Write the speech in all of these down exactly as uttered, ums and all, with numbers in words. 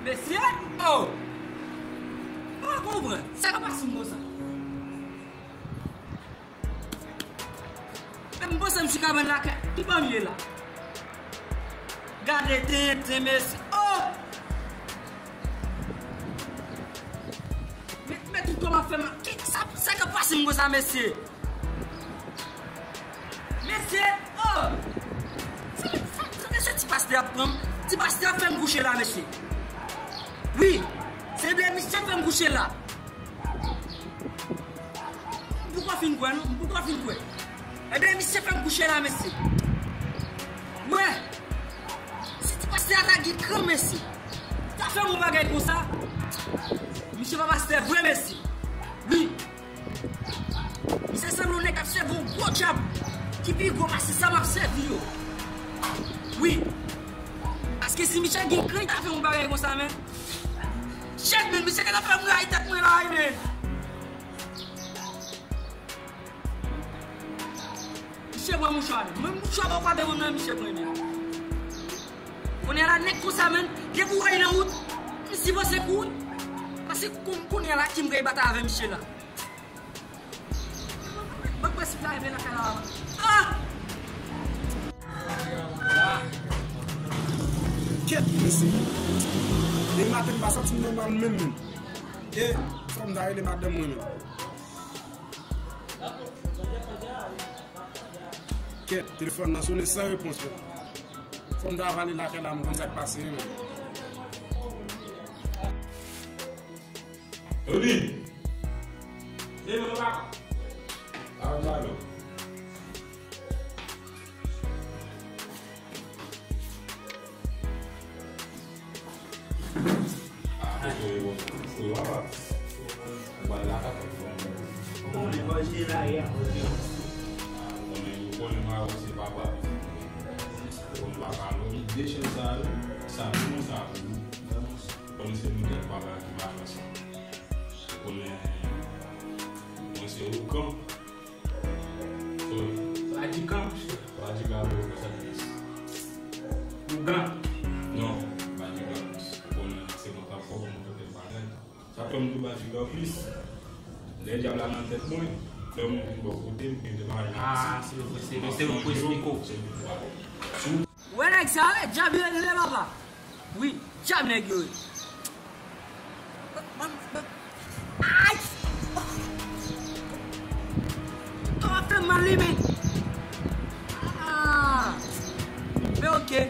Mesye, oh! M pa konprann. Sa k ap pase m konsa? Men m panse m sou kabann lakay. Ki ban m ye la? Gade tenten, mesye. Oh! Men, men tout kòman ap fè m. Ki, sa, sa k ap pase m konsa, mesye? Mesye, oh! Sa, sa, sa, mesye, ti pastè ap pran m. Ti pastè ap fè m kouche la, mesye. Wi, se vle misye fè m kouche la. M poko fin kwè, non? M poko fin kwè. Ebyen, misye fè m kouche la, mesye. Mwen, si ti pastè a ta gen kran, mesye, ta fè m yon bagay konsa. Misye pa pastè vre, mesye. Wi. Misye sanble yon nèg k ap sèvi yon gwo djab ki pi gwo pase sa m ap sèvi yo. Wi. Paske si misye gen kran, li ta fè yon bagay konsa, men. Shit, men, misye gentan fè m rayi tèt mwen la, wi, men. Misye pran mouchwa li. Mwen, mouchwa pa pa dekonn nan misye pran, men. Kounye a la, nèg konsa, men, depi w wè l nan wout, m sipoze kouri. Paske kon-, kounye a la, ki m pral batay avè misye la. Ban prensip la rive lakay la. Ah! Kèt, mesye. Depi maten m pa santi m nòmal menm, menm. E, fò m ta rele madanm mwen menm. Kèt, telefòn nan sonnen san repons, menm. Fò m ta pale lakay la, m konn sa k pase, menm. Tony! Leve, papa! Al, al. Ah, ok, bon. Wi, papa. Ou pral lakay, papa. Bon, men manje la, ya. Ah, bon, men ou konnen mawo se papa. Ou konnen papa, non? Li de chèz sa yo, sa pou mwen, sa pou ou. Konnen se nou de papa ki pa fè sa. Konnen mwen se ougan. Wi. Radikan, monchè. Radikan, wi, sa ki dis. Ougan. Non, radikan. Konnen se mwen k ap fò pou mwen pote bagay. Sa fè m tou radikan plis. Lè dyab la nan tèt mwen, lè moun vin bò kote m, gen de bagay. Ah, se vre, se vre, se vre, pou esplike w. Se vre. Ou wè nèg sa yo, dyab yo rele papa. Wi, dyab nèg yo ye. Ay! Kò ap fè m mal li, men. Ah! Men oke.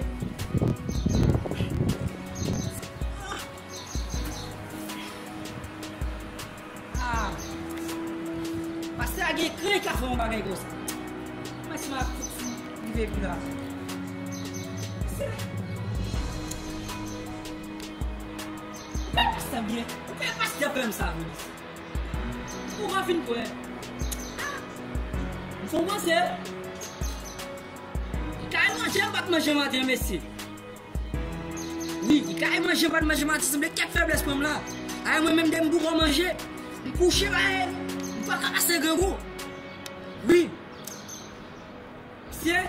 Ah! Pastè a gen kran ka fè yon bagay konsa. Mwen si m ap fouti rive pi la. Se, ou konnen pastè byen. Ou konnen pastè fè m sa, Monis. Ou pa fin kwè. Ah! M fè w panse. Kay manje, m pa t manje maten, mesye. Wi, li kay manje, m pa t manje maten, sanble kèk feblès pran m la. Ay, mwen menm, depi m poko manje, m kouche, bay, m pa ka pase grangou. Wi. Mesye.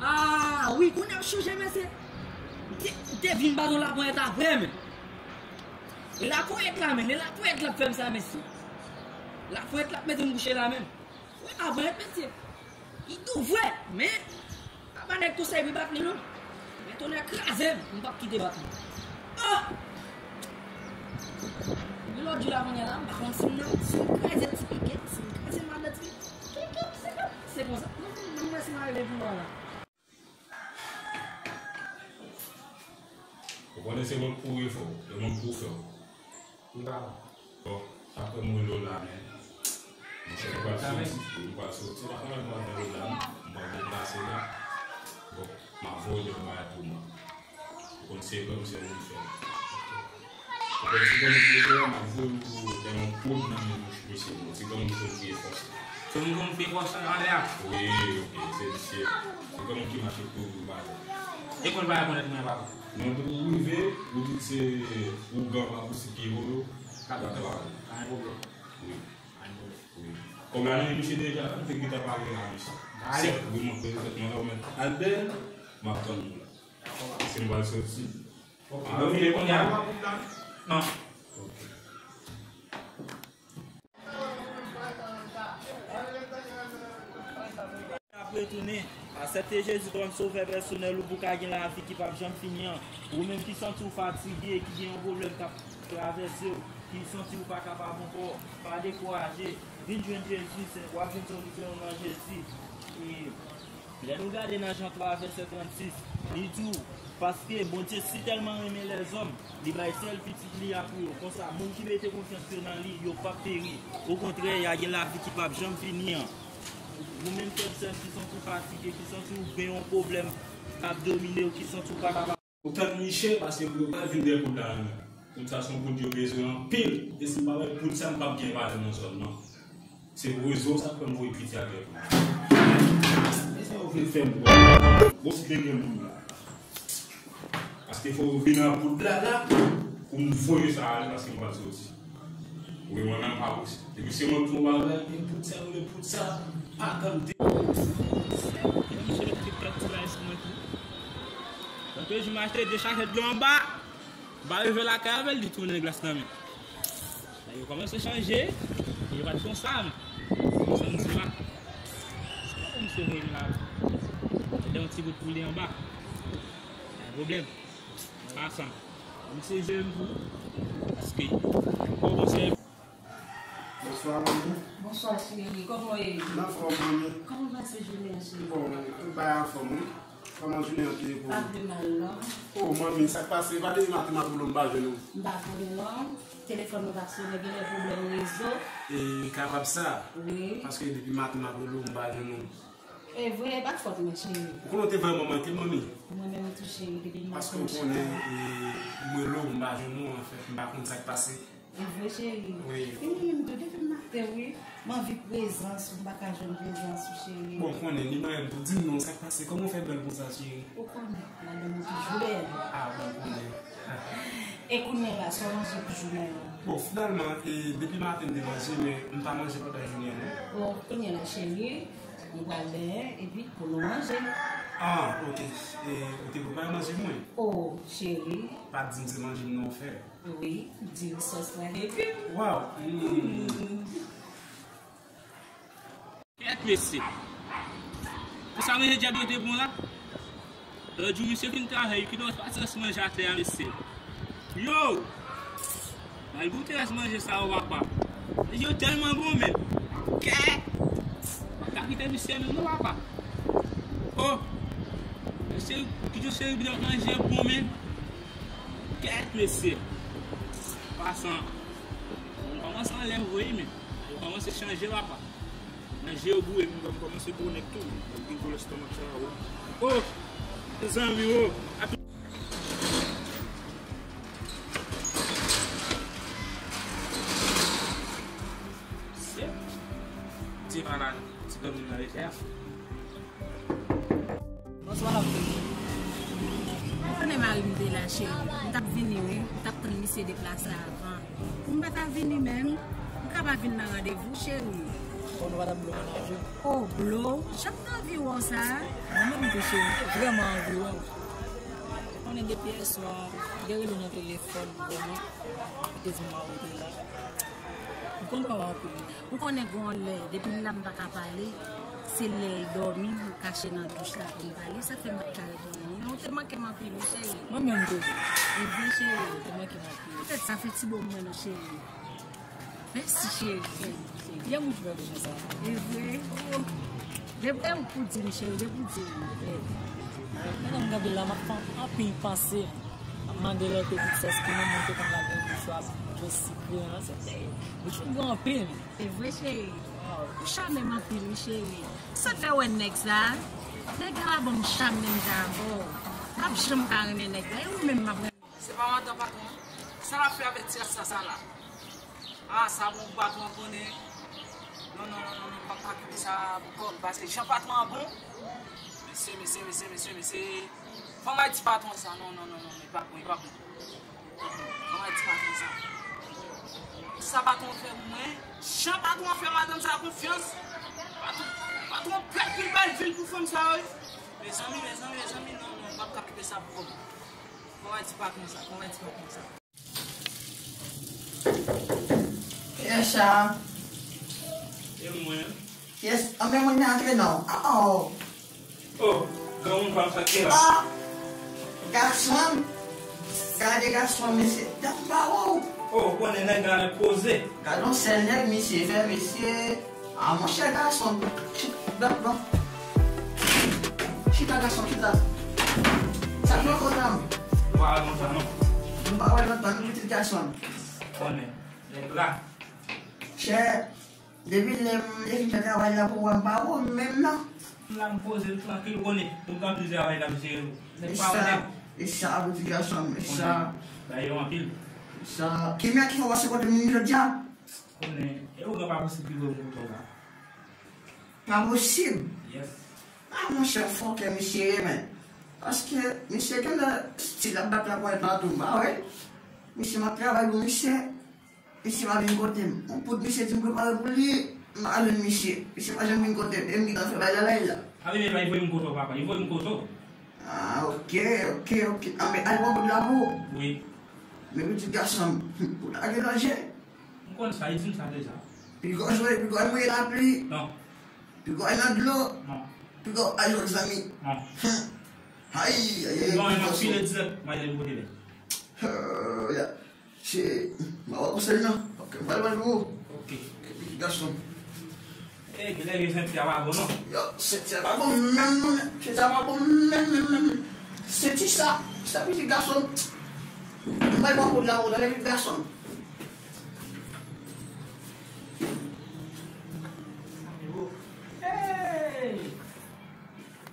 Ah, wi, kounye a m chonje, mesye. M te, m te vin bat yon laponyèt apre, men. E laponyèt la, men, e laponyèt la ap fè m sa, mesye. Laponyèt la ap mete m kouche la, men. Wi, laponyèt, mesye. Li dou vre, men apa nèg konsa epi bat li non. Men tonnè kraze m, m p ap kite bat li. Oh! Depi lòt jou la kounye a la, m pa konn si m nan, si m kraze ti piken, si m kraze madan ti, ki, ki, se konsa. Mwen, mwen, mwen, si m arive pou wè la. Ou konnen se mwen k pou refè w, se mwen k pou fè w. Wi, papa. Bon, sa fè m rele w la, men. Monchè, nou pral soti, nou pral soti. Pa konn lè nou pral fè rela, non. M pral deplase la. Bon, m ap voye w de bagay pou mwen. Ou konn se granm, se moun fè. Ou konn ti granm ki te la, m ap voye w pou dèyè yon pwod nan men mouch misye. Ti granm ki konn kriye fòs la. Se moun konn kriye fòs la anlè a? Wi, ok, se misye. Ti granm ki mache pou bagay. E konn bagay konn èt mwen, papa. Men ou rive, ou di se ougan pa pousib ki voye w. Ka pale. Pa gen pwoblèm. Wi. Pa gen pwoblèm. Wi. Kòm la nan men misye deja, m te gentan pale a misye. Ale. Sèt, wi, mwen prezan tèt mwen la, ou mèt al dèyè l, m ap tann ou la. Paske m pral soti. Ok. Ah, nou vini kounye a? Non. Ok. Ap retounen, aksepte Jezi kòm sovè pèsonèl ou pou w ka gen lavi ki p ap janm fini an. Ou menm ki santi w fatige, ki gen yon pwoblèm k ap travèse w, ki santi w pa kapab ankò, pa dekouraje. Vin jwenn Jezi, se, w ap jwenn solifè w nan Jezi. E lè nou gade nan Jan twa vèsè trannsis, li di w, paske Bondye sitèlman renmen lèzòm, li bay sèl Pitit li a pou yo. Konsa, moun ki mete konfyans yo nan li, yo p ap peri. Okontrè, y a gen lavi ki p ap janm fini an. Ou menm frè m, sè m, ki santi w fatige, ki santi w gen yon pwoblèm k ap domine w, ki santi w pa kapab. Ou tann Miche, paske pou yo pa vin dèyè poud la, non. Poud sa se yon poud yo bezwen anpil. E si m pa bay poud sa, m p ap gen valè nan zòn nan. Se pou rezo sa k fè m voye piti ak dèyè poud la. E sa yo vle fè m wè. Bon, si te gen moun la. Paske fò yo vin ak poud la la, pou m voye sa ale, paske m pral soti. Wi, mwen menm pa posib. Depi se mwen ki fè yon bagay, e poud sa, e poud sa, pa tande. Misye met tout kèk ti bagay sou mwen tou. Lòt jou m achte de sachè dlo anba, m pa rive lakay avè l, li tounen glas nan men. Yo kòmanse chanje, yo pa t konsa, men. Sa m di la. Se pa misye voye m la. Lè yon ti bout poule anba. Pa gen pwoblèm. Pa sa. Misye jere m tou. Paske, bon konsèy. Bonswa, manmi. Bonswa, cheri. Kòman w ye? M anfòm, manmi. Kòman pase jounen an, cheri? Bon, tout bagay anfòm, wi. Kòman jounen an te ye pou ou? Pa pi mal, non. Oh, manmi, sa k pase? Pa depi maten m ap rele w, m pa jwenn ou. M pa konn, non. Telefòn mwen pa t sonnen, gen de pwoblèm rezo. E, kapab sa. Wi. Paske depi maten m ap rele w, m pa jwenn ou. E vre, e pa fòt mwen, cheri. Ou konnen w te vrèman manke m, manmi. Mwen menm tou, cheri, depi maten. Paske w konnen, e, m rele w, m pa jwenn ou, anfèt, m pa konn sa k pase. E vre, cheri. Wi. E mwen menm tou, depi maten, wi. M anvi prezans ou, m pa ka jwenn prezans ou, cheri. Bon, m konnen, ni mwen menm tou, di m non, sa k pase? Kòman w fè bèl konsa, cheri? Ou konnen, madanm ou toujou bèl. Ah, bon, m konnen. E kounye a la, sa w manje pou jounen an? Bon, finalman, e, depi maten m te manje, men m pa manje pandan jounen an, non. Bon, kounye a la, cheri, nou pral benyen, epi pou nou manje. Ah, ok. E, ou te prepare manje pou mwen? Oh, cheri. Pa di m se manje m nan w fè. Wi, diri sòs la, epi. Waw! Mm. Kèt mesye. Pou sa manje djab yo te bon la? Lòt jou misye vin travay, kite w pase rès manje atè a, mesye. Yo! M al goute rès manje sa yo, papa. Yo tèlman bon, men. Kèt! M pa ka kite misye menm non, papa. Oh! Mesye, kite cheri byen manje bon, men. Kèt mesye. Pasan. Mwen kòmanse anlè vre wi, men. Yo kòmanse chanje, papa. Nan je yo boure, mwen kòmanse gwo nèg tou. Mwen gen gwo lèstomak sa, wi. Oh! Mezanmi, oh! Api- Se ti malad, ti dòmi nan lejè a. Bonswa, m ap vini. Ou konnen mari m te la, cheri. M t ap vini, wi. M t ap tann misye deplase avan. Pou m pa ta vini menm, m ka pa vin nan randevou, cheri. Bon, nou pa t ap blo mennaj ou? Oh, blo? Jan m t anvi wè w sa a. Mwen menm tou, cheri, m te vrèman anvi wè w. Ou konnen depi yèswa, m te rele w nan telefòn, vrèman. Ou te di m mari w te la. M kontan w anpil. Ou konnen gen yon lè, depi m la m pa ka pale, se lè l dòmi, m kache nan douch la pou m pale, sa fè m pa t ka reponn ou. Men ou te manke m anpil, wi, cheri. Mwen menm tou. E vre, cheri. Ou te manke m anpil. Poutèt sa, fè ti bo mwen non, cheri. Mèsi, cheri. Byen mouch bèl jan sa. E vre. Oh. Depi ou pou di m, cheri, depi ou di m. Pandan m gade la, m ap fè anpil panse. M ap mande lè te di sòs ki moun te konn lage bouch yo ap dlo sikre an. Se te bouch ou gwo anpil. E vre, cheri. Ou chame m anpil, wi, cheri. Sot lè wè nèg sa. Nèg la pa ban m cham menm jan avè w. M pap janm ka renmen nèg la. E ou menm m ap renmen. Se pa madan patwon. Sa l ap fè avèk ti rasta sa la? Ah, sa bon pou patwon konnen. Non, non, non, non, non, pa, pa kite sa pou kò m, paske jan patwon an bon. Mesye, mesye, mesye, mesye, mesye. Fò m al di patwon sa. Non, non, non, non, li pa bon, li pa bon. Fò m al di patwon sa. Sa patwon fè pou mwen. Jan patwon fè madanm sa konfyans. Patwon, patwon pèkil bèl vil pou fanm sa, wi. Mezanmi, mezanmi, mezanmi, non, non, M ap ka kite sa pou kòm. Kòman di pa konsa? Kòman di pa konsa? Kiyès sa? E mwen. Kiyès? Anben moun nan antre non. Oh. Oh, granmoun pa m sa ki la. Ah! Gason! Gade gason, mesye. Dat m pa wè w. Oh, ou konnen nèg la nèg poze. Gade yon sèl nèg, misye fè, mesye. Ah, monchè gason. Chita, non. Chita, gason, chita. Sa k nan kont la, m? M pa wè konsa, non. M pa wè konsa, non, pitit gason. Konnen, nèg la. Chè, depi lè m te fin fè travay la pou wè m pa wè w menm, non. M la m poze m trankil, ou konnen. Tout anpil travay la, misye. Nèg pa wè nèg. E sa, pitit gason, e sa. Konnen. Bagay yo anpil. E sa. Ki mèt ki fè w pase kote m jodi a? Konnen, e ou gen pa posib pi gwo moun ke w la. Pa posib? Yes. Ah, monchè, fòkè misye ye, men. Paske misye genlè stil ap bat la pwèt la tou, m pa wè. Misye, m ap travay pou misye. Misye pa vin kote m. Yon poud misye di m prepare pou li, m pa jwenn misye. Misye pa janm vin kote m. E m gentan fè bagay la la, la. A, men, men, li voye m kote w, papa. Li voye m kote w. Ah, ok, ok, ok. Ah, men al pran poud la pou ou. Wi. Men pitit gason m, poud la gen danje. M konn sa, li di m sa deja. Piga w jwe, piga w mouye lapli. Non. Piga w al nan dlo. Non. Piga w al jwe ak zanmi. Non. Hmm. Ay, ay, ay, non, piga w file dirèk, m al kote li. Euh, ya. Se, m a wè konsèy nan. Ok, m pral pran pou ou. Ok. Pitit gason. Eh, genlè gen senti a pa bon, non. Yo, senti a pa bon menm, non, men. Senti a pa bon menm, menm, menm. Senti sa, sa pitit gason. M pral pran koud la pou ou, tande pitit gason. Hey!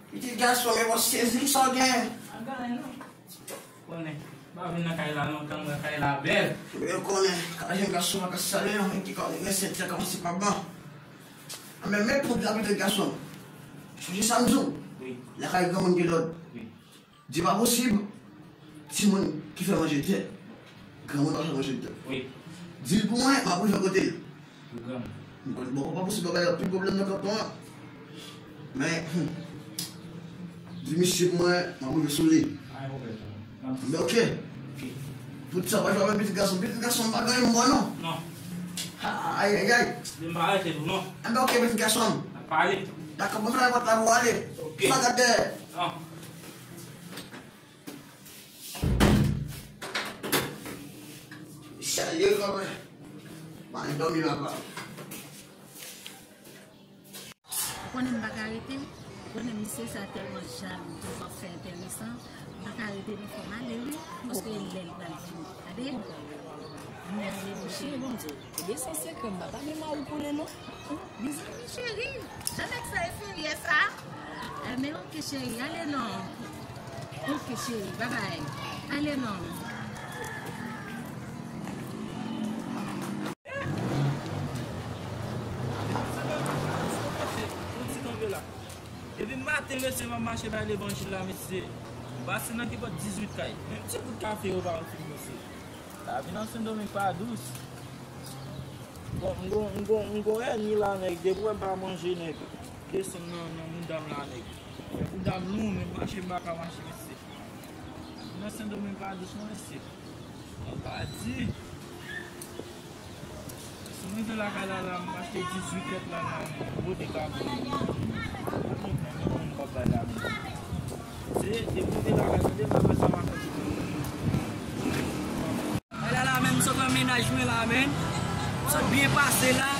Pitit gason, men bon, sezi ki sa w gen. Pa gen anyen, non. Konnen, pa vin nan kay la non, tan mwen kay la bèl. Yo konnen, kay jèn gason pa ka sale non, men ki konnen gen senti a kòmanse pa bon. Anben, men poud la pitit gason. Sonje sa m di w. Wi. Lakay granmoun gen lòd. Wi. Di pa posib, timoun ki fè manje tè, granmoun pa fè manje tè. Wi. Di l pou mwen, m ap rive kote l. Pou granmoun. M konn, bon, pa posib, bagay la pi pwoblèm nan kanton an. Men, hmm, di misye pou mwen, m ap rive sou li. Pa gen pwoblèm, tonton. M ap di. Men, ok. Ok. Poud sa pa jwe avè pitit gason. Pitit gason m pa gen anyen m wè non. Non. Ay, ay, ay. Di m pa rete tou, non. Enben, ok, pitit gason m. N ap pale. Dakò, bon, fè pòt la pou w ale. Ok. Pa gade dèyè. Non. Serye kanmenm. Mwen dòmi papa. Ou konnen m pa ka rete. Ou konnen misye sa tèlman jalou, tèlman fè enteresan. M pa ka rete non, fò m ale wi. Paske lè l pral vini. Gade. Mèsi Bondye. Ebyen sa se kè m pa gen mari konnen non. Mezanmi cheri, jan nèg sa e serye sa. Enben ok cheri, ale non. Ok cheri, babay. Ale non. Yon ti kanpe la. Depi maten mesye m ap mache bay levanjil la mesye. M pase nan ki bò dizuit kay. Menm ti kout kafe yo pa ofri m mesye. Lavi nan Sendomeng pa dous. Bon, m gon, m gon, m gon ènmi la nèg, depi w wè m pa manje nèg, desann nan, nan mouda m la nèg. Fè mouda m lou, men mache m pa ka mache mesye. Nan Sendomeng pa dous non mesye. Mwen pa di. Si m rive lakay la la, m achte dizuit kèt la la, men gwo dega pou mwen. Mwen konprann, mwen konn m p ap bay la men. Se, depi m rive lakay la, depi m ap fè sa m ap fè. Mwen la la menm, m sot nan mennaj mwen la menm. M sot byen pase la.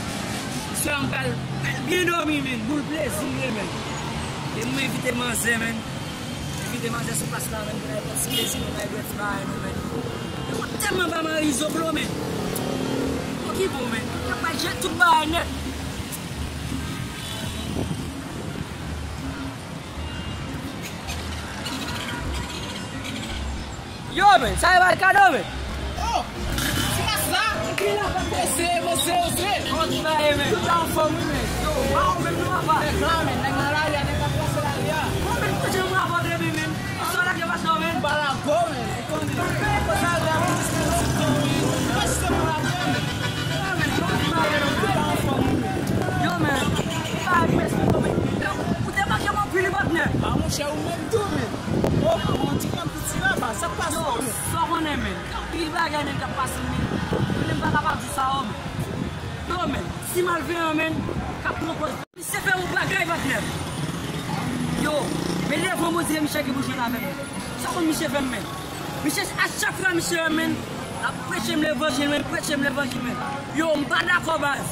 Swa m pral, pral byen dòmi menm. Boul plezi m ye menm. E mwen envite manzè menm. Envite manzè sou plas la menm. Pou n al pran ti plezi nou, n al bwè ti bagay nou menm. Yo tèlman ba m anri zoblo menm. Bon ki bon menm. Y ap bay jèt tout bagay nèt. Yo, men, sa e pa l kado, men. Oh, ti mas la. Mesye, mesye, mesye. Kòman ti bagay, men? Tout la anfòm, wi, men. Yo, pa ou menm, non, papa. Nèg la, men, nèg nan lari a, nèg la trase lari a. Bon, men, kote m rapòte, men, men. Sa w lage pa sa, men. M pa lago, men. Ou konnen. Kote sa, la, men, pa jisteman lago, men. Yo, men, kòman ti bagay, men? Tout la anfòm, wi, men. Yo, men, pa ak mèsi, men. Ou te manke m anpil, wi, patnè. A, monchè, ou menm tou, men. Oh. Sa k pase yo, men? Sa w konnen, men. Gen anpil bagay, men, k ap pase, men. Yo, men, m pa kapab di sa, yo, men. Yo, men, ti malveyan, men, k ap pran pòz. Misye fè yon bagay, patnè. Yo, men lè vandredi, misye gen pou jwenn avè m. Sa konn misye fè m, men. Misye, a chak fwa, misye, men, l ap preche m levanjil, men, preche m levanjil, men. Yo, m pa dakò, baz.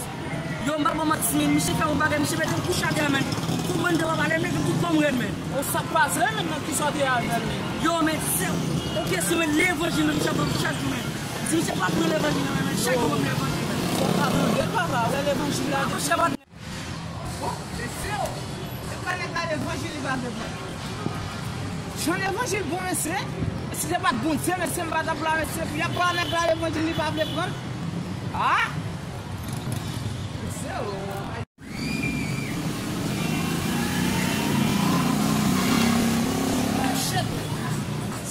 Yo, m pa ba w manti, men, misye fè yon bagay, misye mete m kouche atè, men. Konprann de pa pale, men, tout konprann, men. O, sa k pase, men, nan kisa w te avè l, men? Yo, men, se yon kesyon, men, levanjil, men, misye ap ban m chak jou, men. Si misye pa pran levanjil, men, men, chak jou, ban m levanjil, men. Fò w pa tande l, papa, wè levanjil la. Monchè, pa Bon, mesye, se pa nèg la levanjil li pa vle pran. Jan levanjil bon, mesye, si se pa t Bondye, mesye, m pa t ap la, mesye, pou y ap ba nèg la levanjil li pa vle pran. Ah! Mesye, oh. Shit!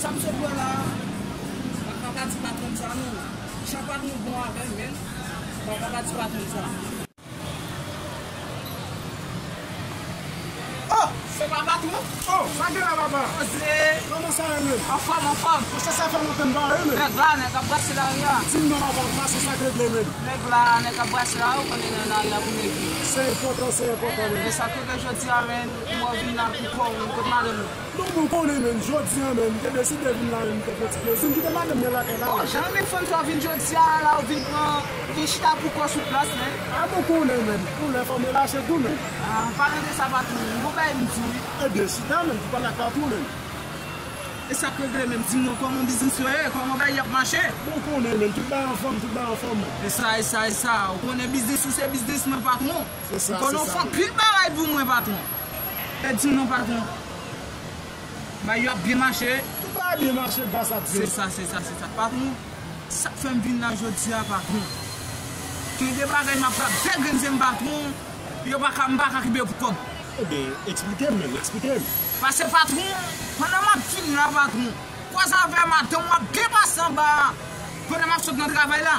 Sa m sot wè la, m pa ka pa di patwon sa, non. Jan patwon bon avè m, men, m pa ka pa di patwon sa. Oh, se pa patwon? Oh, sa gen la, papa? Koze. Kòman sa ye, men? Anfòm, anfòm. Monchè, sa fè lontan m pa wè, men. Nèg la, nèg ap brase lari a. Di m non, papa, pase sa k regle, men. Nèg la, nèg ap brase lari, ou konnen nan lari a pou nèg yo. Se enpòtan, se enpòtan, men. E sa k regle jodi a, men, ou wè w vin la pou kò w, ou kot madanm ou? Non, bon, konnen, men, jodi a, men, m te deside vin la, men, m te fè ti plezi, m kite madanm mwen lakay la. Oh, jan renmen fanm sa w vin jodi a, la, ou vin pran, vin chita pou kò w sou plas, men. Ah, bon, konnen, men, pou lè fanm yo lache tou, men. Ah, palan de sa, patwon, m gon bagay m di w, wi. Ebyen, chita, men, pou pale ak patwon, men. E sa k regle, men, di m non, kòman biznis yo ye, kòman bagay y ap mache? Bon, konnen, men, tout bagay anfòm, tout bagay anfòm, men. E sa, e sa, e sa, ou konnen biznis ou se biznis mwen, patwon. Se sa, se sa. Ou konnen w fè anpil bagay pou mwen, patwon. E di m non, patwon. Bagay yo ap byen mache. Tout bagay byen mache gras a Dye. Se sa, se sa, se sa. Patwon, sa k fè m vin la jodi a, patwon. Gen de bagay m ap rap bèl grenn zen m, patwon. Yo pa ka, m pa ka kenbe yo pou kòb. Ebyen, eksplike m, men, eksplike m. Pase patwon, pandan m ap vin la, patwon, kwaze avè madanm w ap byen pase anba a. Pandan m ap sot nan travay la.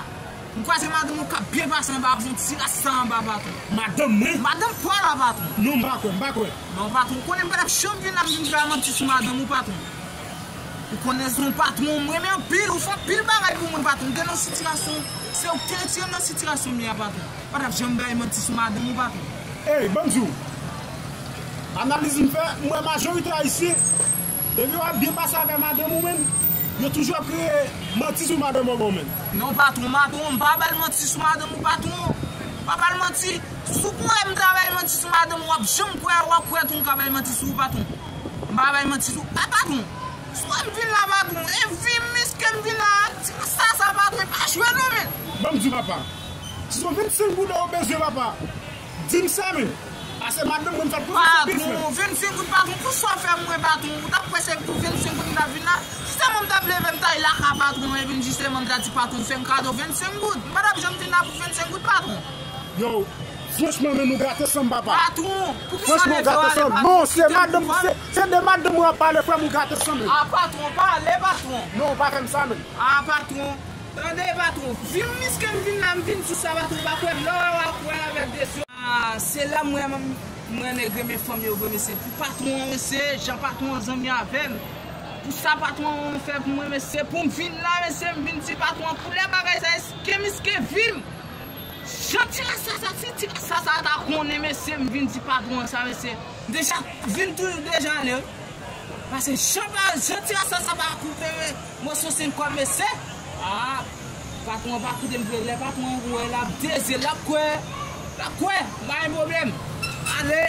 M kwaze madanm ou k ap byen pase anba, ap fè yon ti rasta anba, patwon. Madanm mwen? Madanm pa w la, patwon. Non, m pa kwè, m pa kwè. Non, patwon, ou konnen m pa t ap janm vin la, m vin bay manti sou madanm ou, patwon. Ou konnen se yon patwon, m renmen anpil, ou fè anpil bagay pou mwen, patwon. M te nan sitirasyon, se ou k te retire m nan sitirasyon m ye a, patwon. M pa t ap janm bay manti sou madanm ou, patwon. Ey, ban m di w. Analiz m fè, m wè majorite Ayisyen, depi w ap byen pase avè madanm ou, menm, yo toujou ap kreye manti sou madanm ou, menm. Non, patwon, patwon, m pa bay manti sou madanm ou, patwon. M pa bay manti. Si w kwè m ta bay manti sou madanm ou, w ap janm kwè, w ap kwè tou m ka bay manti sou ou, patwon. M pa bay manti sou ou. A, patwon, si w wè m vin la, patwon, e vi miske m vin la, ti sa, sa, patwon, e pa jwe non, men. Ban m di w, papa. Si se vennsenk goud ou bezwen, papa, di m sa, men. Pase madanm mwen fèt pou vennsenk goud, men. Patwon, vennsenk goud, patwon, pou sa w fè mwen, patwon. Ou t ap kwè se pou vennsenk goud m t ap vin la? Jistèman m t ap leve m t al lakay patwon mwen, vin jistèman m t ap di patwon fè m kado vennsenk goud. M pa t ap janm vin la pou vennsenk goud, patwon. Yo, franchman, men nou gate san m, papa. Patwon, poukisa w leve w ale, patwon? Franchman, w gate san m. Non, se madanm, se, se de madanm mwen w ap pale, frè m, ou gate san m, men. A, patwon, pale, patwon. Non, ou pa fè m sa, men. A, patwon. Tande, patwon, vi m miske m vin la, m vin sou sa, patwon, pa kwè m, lè w wè w ap wè avèk de zye. A, se la m wè m, m renmen renmen fanm yo vre, mesye. Pou patwon an, mesye, jan patwon an zanmi avè m. Pou sa patwon an fè pou mwen, mesye, pou m vin la, mesye, m vin di patwon an, koulè bagay sa, eske miske vi m? Jan ti rasta sa, si ti rasta sa ta konnen, mesye, m vin di patwon an sa, mesye. M deja vin toujou deja ale, wi. Pase jan pa, jan ti rasta sa pa koupe mòso senk kòb, mesye. A, patwon an pa koute m vre. Lè patwon an wè l ap dezye, l ap kwè, l ap kwè, pa gen pwoblèm. Ale,